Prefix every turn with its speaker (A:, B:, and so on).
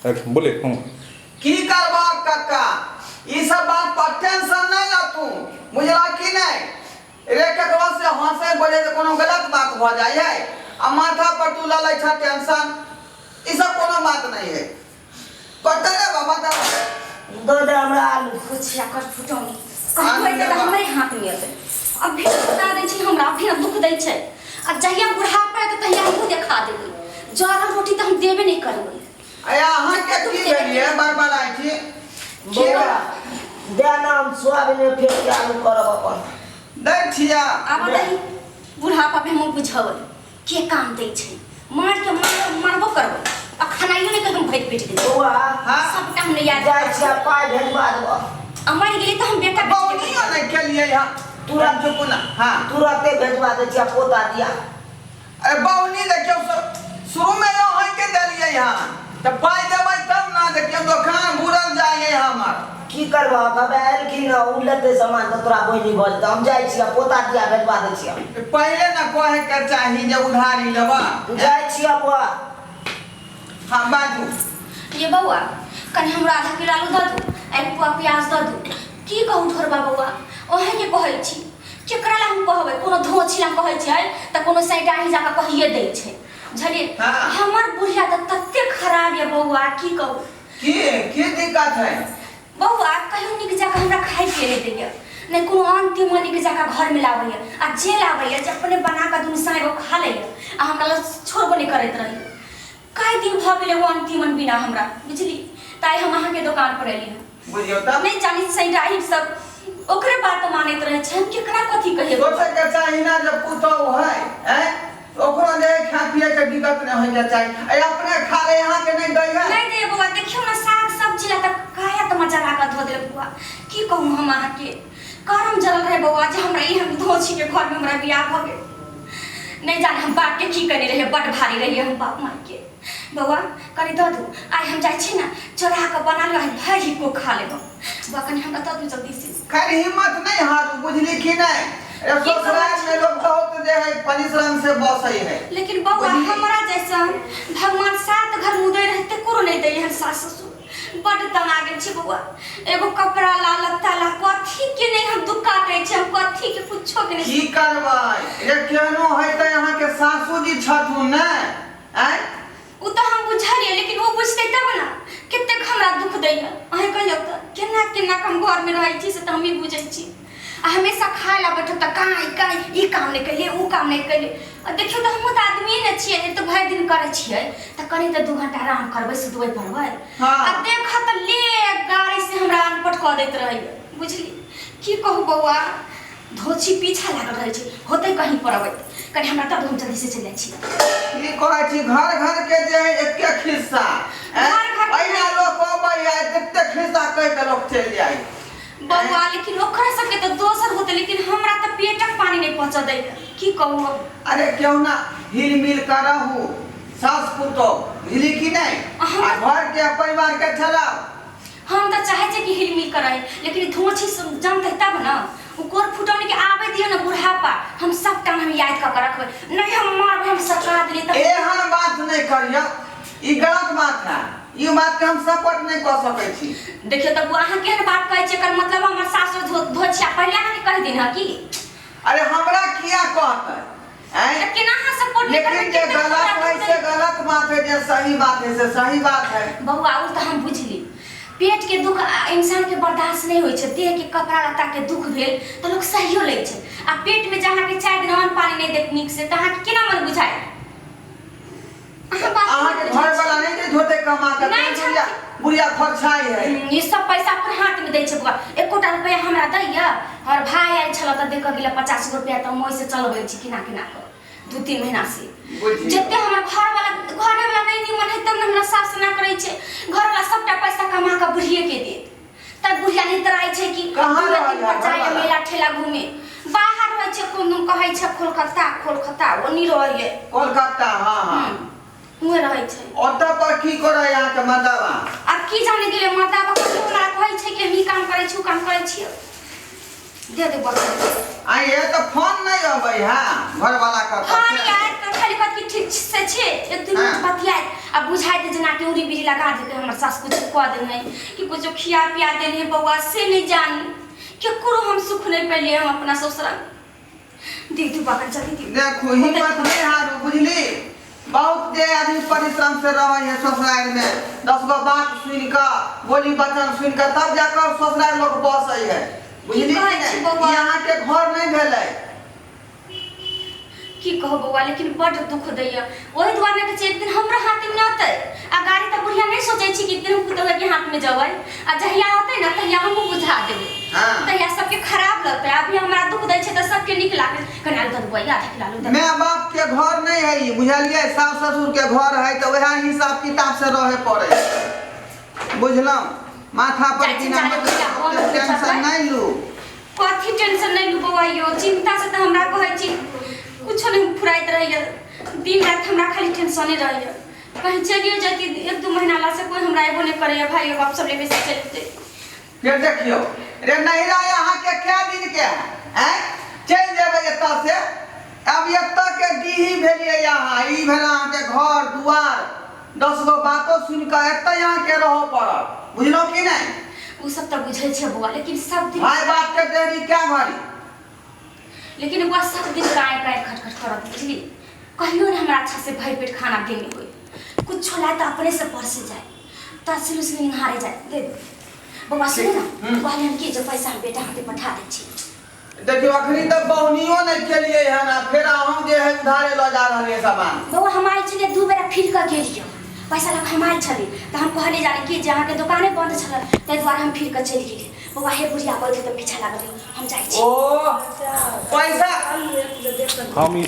A: Action बोलिए। हूँ।
B: की करबा कक्का, ई सब बात पर टेंशन नहीं ल तू, बुझला कि नहीं? रे ककरो से हंसे बोले तो कोनो गलत बात भ जाय है आ माथा पर तू ल लै छ टेंशन, ई सब कोनो बात नहीं है। कट्टर रे बाबा दा
C: दो दे हमरा आलू।
D: कुछ कर फुटौनी कहबै तऽ हमरे हाथ में एतै। अभी बता दै छी, हमरा अभी दुख दै छै आ जहिया बुढ़ापा एतै तहिया हमहूँ देखा देबै। जरल रोटी तऽ हम देबे नहि करबै।
B: अया अहाँ के की भेलिए बार बार आइ छी?
C: बौआ दे ना, हम सोयाबीन में फेर के आलू करब अपन।
B: दै छिया।
D: आब दही बुढ़ापा में हमहूँ बुझबै के काम दै छै। मार के मार मारबो करबै आ खानाइयो नहि कहियो भरि पेट देबै।
C: बौआ
B: हाँ।
D: सबटा हम याद
C: जाइ छियै, पाइ भेजबा देबऽ।
D: आ मरि गेली तऽ हम बेटा बेच के
B: बौनियो नहि केलिए यहाँ
C: तुरंत
B: चुप ना। हाँ
C: तुरंते भेजबा दै छियै पोता दिया।
B: अरे बौनी देखियौ, शुरू में अहाँ के देलिए यहाँ तऽ पाइ देबै तब ना। देखियौ दोकान बुड़ल जाइए हमर।
C: की करबह, कब एलखिन ओ लेतै सामान तऽ तोरा बहिनी भऽ जेतै। हम जाइ छियै, पोता दिया भेजबा दै छियै।
B: पहिले ना कहे के चाही जे उधारी लेबा।
C: जाइ छियै बौआ।
B: हाँ बाजू।
D: ये बौआ कनि हमरा आधा किलो आलू दऽ दू, एक पुआ प्याज दऽ दू। की कहू ढोरबा बौआ, अहेँके कहै छी, केकरा लए हम कहबै? कोनो धोछी लए कहै छियै तऽ कोनो सैटाही जाकऽ कहिए दै छै, बुझलियै?
B: हाँ।
D: हमर बुढ़िया तऽ ततेक खराब यऽ बौआ, की कहू।
B: की की दिक्कत है?
D: बौआ कहियो नीक जाकऽ हमरा खाइ पिए नहि दैए, नहि कोनो आन तीमन नीक जाकऽ घरमे लाबैए आ जे लाबैए जे अपने बना कऽ दुनू साँझ खा लैए आ हमरा लग छोड़बो नहि करैत रहैए। कए दिन भऽ गेलै ओ आन तीमन बिना हमरा, बुझली? ताइ हम अहाँके दोकान पर एली हँ।
B: बुझियौ तब
D: नहि जानी सैडाही सब ओकरे बात मानैत रहै छै, हम केकरा कथी कहियै?
B: सोचे के चाही ना जे पुतहु है, हैं, ओकरो जे खाय पिए के दिक्कत नहीं होय के चाही। ए अपने खा ले, यहाँ के नहीं दै है।
D: नहीं दे बौआ, देखियौ ना साग सब्जी ला तऽ काया तऽ मजा ला कऽ धो देलक बौआ। की कहू हम अहाँके, करम जरल रहे बौआ जे हमरा एहन धोछी के घर में हमरा बियाह भऽ गेल। नहीं जाने हम बाप के की करने रहिए, बड भारी रहिए हम बाप माय के। बौआ कनि दऽ दू, आइ हम जाइ छी ने चोरा कऽ बना लेबै, भरि को खा लेबै। बौआ कनि हमरा दऽ दू जल्दी से।
B: खैर हिम्मत नहीं हारू, बुझली कि नहीं? अरे
D: की
B: ससुराल में लोग बहुत जे है परिश्रम से बसै है।
D: लेकिन बौआ
B: बुझली?
D: हमरा जैसन भगवान सात घर मुदै रहते कोनो नहीं दै हन सास ससुर। बड तंग आ गेल छी बौआ, एगो कपड़ा ला लत्ता ला कथी के नहीं हम दुख काटे छी, हम कथी के कुछो के नहीं।
B: की करबै रे, केहनो है तऽ अहाँ के सासू जी छथुन ने? आँय
D: ओ तऽ हम बुझलियै, लेकिन ओ बुझतै तब ने कतेक हमरा दुख दैया। अहें कहियौ तऽ केना केना के हम घरमे रहै छी से तऽ हमही बुझै छी। आ हमेशा खाय ला बैठब तऽ काँय काँय, ई काम नहि कैलियै, ओ काम नहि कैलियै। आ देखियौ तऽ हमहूँ तऽ आदमीए ने छियै, तऽ भरि दिन करै छियै तऽ कनि तऽ 2 घंटा आराम करबै, सुतबै पड़बै।
B: हाँ।
D: आ देखऽ तऽ ले गाड़ी से हमरा अनपट कऽ दैत रहैया, बुझली? की कहू बौआ, धोछी पीछा लागल रहै छै, होतै कहीं पर अबैत। कनि हमरा दऽ दू, हम जल्दी से चलि जाइ छी।
B: की कहै छी, घर घर के जे है एके खिस्सा।
D: घर घर के
B: अहिना लोक अबै है, कते खिस्सा कहि के लोक चलि जाइ।
D: बौआ लेकिन ओकरा सबके तऽ दोसर होतै, लेकिन हमरा तऽ पेटक पानी नहि पहुँचऽ दैया, की कहू अब।
B: अरे क्यों ना हिल मिल कर रहू सास पुतोह, बुझली कि नहीं? आ घर के परिवार के चलाओ।
D: हम तऽ चाहै छियै कि हिल मिल कर रही, लेकिन धोछी सब जानतै तब ने। ओ कोर फुटौनी के आबै दियौ ने बुढ़ापा, हम सब टाइम हम याद कऽ के रखबै, नहीं हम मारबै, हम सका देलियै तऽ।
B: एहन बात नहीं करियौ, ई गलत बात है, ई बात के हम सपोर्ट नहीं कऽ सकै छी।
D: देखियौ तऽ अहाँ केहन बात कहै छियै, एकर मतलब हमर सासुर धोछिया पहिले अहाँके कहि दिन हँ की?
B: अरे हमरा किया कहतै? आँय?
D: तऽ केना अहाँ सपोर्ट नहि करबै?
B: लेकिन जे
D: केना
B: गलत
D: हमरा
B: है से गलत बात है, जे सही बात है से सही बात है।
D: बौआ ओ तऽ हम बुझली, पेट के दुख इंसान के बर्दाश्त नहीं होइ छै, देह के कपड़ा लत्ता के दुख भेल तऽ लोक सहियो लै छै, आ पेट में जे अहाँके 4 दिन अन्न पानी नहि देत नीक से तऽ अहाँके केना मन बुझायत? अहाँ बात
B: अहाँके
D: नहि बुझै
B: घर वाला नहीं दैत होतै कमा के?
D: नहि
B: बुढ़िया बुढ़िया खर्चाइ है।
D: ई सब पैसा अपन हाथ में दै छै बौआ, एकोटा रुपया हमरा दैया? हमर भाय आयल छल तऽ दे कऽ गेलै 50 गो रुपया, तऽ हम ओहिसँ चलबै छी केना केना कऽ 2-3 महीना से।
B: बुझियौ।
D: जते हमर घर वाला घरे वाला नहीं निमन है तब ने हमरा सास ना करै छै। घर वाला सबटा पैसा कमा कऽ बुढ़िए के देत, तब बुढ़िया नहीं तराइ छै कि
B: कहाँ
D: दू
B: रहल
D: दिन पर
B: है
D: जाइए
B: घरवाला?
D: मेला ठेला घूमे बाहर रहै छै, कोन कहै छै कोलकाता, कोलकाता ओनी रहै
B: कोलकाता। हाँ हाँ,
D: हुए रहै छै।
B: ओतऽ पर की करै अहाँके मर्दाबा?
D: आब की जाने गेलै मर्दाबा, कहियो हमरा कहै छै कि हम ई काम करै छी ओ काम करै छियै। दे दे बस।
B: आ ये तऽ फोन नहीं अबै है घरवाला के?
D: फोन यार तऽ खाली कहत कहत कि ठीक से छै एक दू मिनट बतियाइत आ बुझाइत जेना कि उड़ी बीड़ी लगा देलकै हमर सास कुछ कऽ देने कि कुछो खिया पिया देने बौआ से नहि जानी केकरो हम सुख नहि पेलियै हम अपना ससुरा दे दू बाकन जल्दी दियौ
B: देखो हिम्मत नहीं हारू बुझली बहुत जे आदमी परिश्रम से रहे है ससुराल में 10 गो बात सुन कऽ बोली वचन सुन कऽ तब जाकर ससुराल लोग बसै है बुझली
D: की
B: कि
D: कहै छी
B: नहि
D: बौआ?
B: ई अहाँके घर नहि भेलै
D: की कहू बौआ लेकिन बड्ड दुख दैया ओहि दुआरे कहै छै एक दिन हमरा हाथमे नहि औतै आ गाड़ी तऽ बुढ़िया नहि सोचै छी कि एक दिन हम पुतोहके हाथमे जेबै आ जहिया औतै ने तहिया हमहूँ बुझा देबै तहिया सबके खराब लगतै अभी हमरा दुख दै छै तऽ सबके नीक लागै कनि आलू दऽ देबै आधा किलो आलू दऽ
B: माय बाप के घर नहीं है ई, बुझलियै सास ससुर के घर है तऽ वएह हिसाब किताब से रहे पड़े बुझलहुँ माथा पर
D: जाइ छी,
B: बिना
D: जाइ छी,
B: मतलब
D: हम
B: के टेंशन
D: पूछबै।
B: नहीं लू
D: कथी टेंशन नहि लू बौआ यौ चिंता से तऽ हमरा कहै छी कुछो नहि फुराइत रहैया दिन राति हमरा खाली टेंशने रहैया कहीं चलियो जाती एक दू महीना ला से कोई हमरा एबो नहि करैया भाई बाप सब लेके से चलि जेतै
B: फेर देखियौ रे नहिरा अहाँके कै दिन के है आँय चलि जेबै एतऽ से अब एतऽ के डीही भेलियै अहाँ ई भेल अहाँके घर दुआर 10 गो बातो सुनि कऽ एतऽ अहाँके रहऽ पड़त बुझलहुँ कि नहि
D: ओ सब तऽ बुझै छै बौआ लेकिन सब दिन
B: भाय बाप के देरी क्या घड़ी
D: लेकिन बौआ सब दिन काँय काँय खटखट करत बुझली कहियो नहि हमरा अच्छा से भरि पेट खाना देने होय कुछो लाए तऽ अपने से परसे जाए तऽ सिलू सिलू निहारे जाए दे दे बौआ सुनू ने कहलियै हम कि जे पैसा हम बेटा हाथे पठा दै छी
B: देखियौ अखनी तऽ बहुनियो नहि केलियै हन आ फेर अहूँ जे है उधारे लऽ जा रहलियै सामान
D: बौआ हम आयल छलियै दू बेरा फिर कऽ गेलियै पैसा लऽ कऽ हम आयल छलियै तऽ हम कहलियै जाने कि जे अहाँके दोकाने बन्द छल ताहि दुआरे हम फिर कऽ चलि गेलियै बौआ हे बुढ़िया बैठे तऽ पीछा लागल हम जाइ छी
B: ओ पैसा
A: हम ई